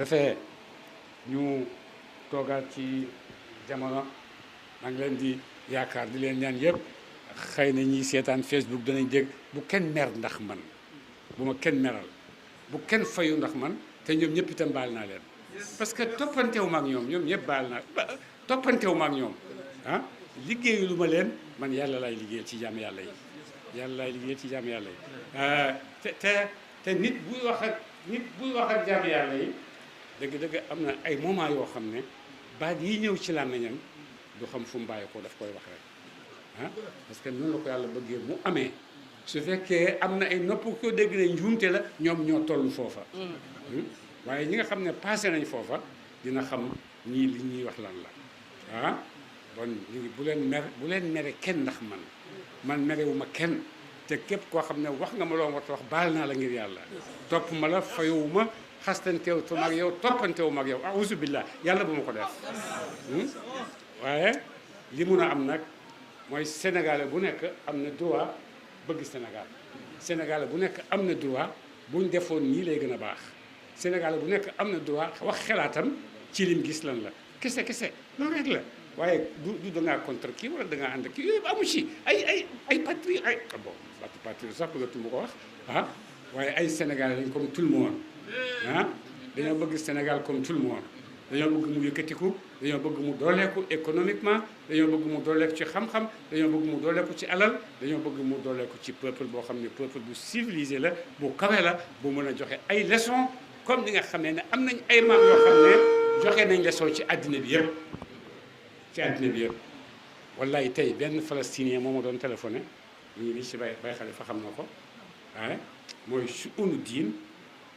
defee ñu toogaat ci jamono maa ngi leen di yaakaar di leen ñaan yëpp xëy na ñiy seetaan Facebook danañ dégg bu kenn mer ndax man bu ma kenn meral bu kenn fayu ndax man te ñoom ñëpp itam baal naa leen parce que toppantewu ma ak ñoom ñëpp baal naa toppantewu ma ak ñoom ah liggéeyu lu ma leen man yàlla laay liggéeyal ci jaam yàlla yi yàlla laay liggéeyal ci jaam yàlla yi te nit buy wax ak jaam yàlla yi dëgg-dëgg am na ay moment yoo xam ne baat yi ñëw ci làmmiñam du xam fu mu bàyyi ko daf koy wax rek ah parce que noonu la ko yàlla bëggee mu amee su fekkee am na ay nopp ko dégg ne njuumte la ñoom ñoo toll foofa waaye ñi nga xam ne passé nañ foofa dina xam ñii li ñuy wax lan la ah bon ñu bu leen mere kenn ndax man merewuma kenn te képp koo xam ne wax nga ma loo war a wax baal naa la ngir yàlla topp ma la fayowuma xastanteew tu mag yow toppanteewu mag yow auzu billah yàlla bu ma ko def waaye li mun a am nag mooy sénégalais bu nekk am na droit bëgg sénégalais bu nekk am na droit buñ defoon nii lay gën a baax sénégalais bu nekk am na droit wax xalaatam ci lim gis lan la kese loolu rek la waaye du dangaa contre kii wala dangaa ànd kii yooyu amu ci ay patrie ay bon patrie sax bëggatuma ko wax ah waaye ay sénégalais lañ comme tout le monde ah dañoo bëgg Sénégal comme tout le monde dañoo bëgg mu yëkkatiku dañoo bëgg mu dooleeku économiquement dañoo bëgg mu dooleeku ci xam-xam dañoo bëgg mu dooleeku ci alal dañoo bëgg mu dooleeku ci peuple boo xam ne peuple bu civilisé la bu kawe la bu mën a joxe ay leçons comme ni nga xam ne am nañ ay maam yoo xam ne joxe nañ leçon ci àddina bi yëpp wallahi tey benn palestinien moo ma doon téléphoné ñu ngi ci bay Xalifa xam na ko waaye mooy su unu diin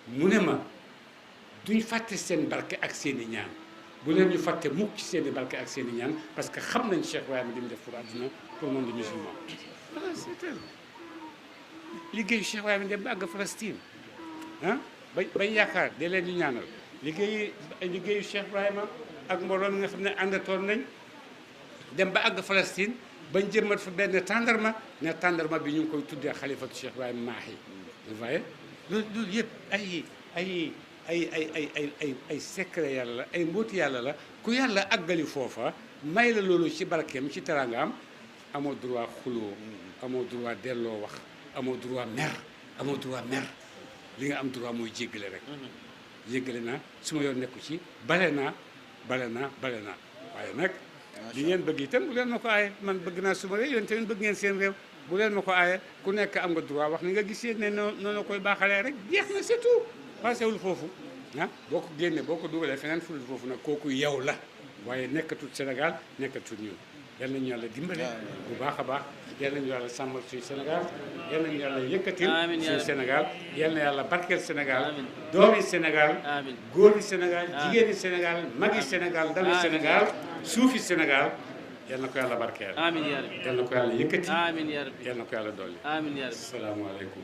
mu ne ma duñ fàtte seen barke ak seen i ñaan bu leen ñu fàtte mukk ci seen i barke ak seen i ñaan parce que xam nañ Cheikh Ibrahima di mu def pour àdduna pour le monde musulman voilà c'est liggéeyu Cheikh Ibrahima dem ba àgg Palestine ah bañ yaakaar de leen ñu ñaanal liggéeyu Cheikh Ibrahima ak mbooloo mi nga xam ne àndatoon nañ dem ba àgg Palestine bañ jëmmat fa benn tàndarma ne tàndarma bi ñu ngi koy tuddee xalifatu Cheikh Ibrahima Mahi vous voyez loolu yëpp ay secret yàlla la ay mbóoti yàlla la ku yàlla àggali foofa may la loolu ci barkeem ci teraangaam amoo droit xuloo amoo droit delloo wax amoo droit mer li nga am droit mooy jéggale rek jéggale naa su ma yoon nekku ci bale naa waaye nag li ngeen bëgg itam bu leen ma ko aaye man bëgg naa suma réew yéen tamit bëgg ngeen seen réew bu leen ma ko aaye ku nekk am nga droit wax ni nga gisee ne noonu koy baaxalee rek jeex na c'est tout paasewul foofu ah boo ko génnee boo ko dugalee feneen fudul foofu nag kooku yow la waaye nekkatul Sénégal nekkatul ñun yal nañu yàlla dimbale bu baax a baax yal nañu yàlla sàmmal suñu Sénégal yal nañu yàlla yëkkatil suñu Sénégal yal na yàlla barkeel Sénégal doomi Sénégal góori Sénégal jigéeni Sénégal magi Sénégal ndawi Sénégal suufi Sénégal yal na ko yàlla barkeel yal na ko yàlla yëkkati yal na ko yàlla dolli asalaamaaleykum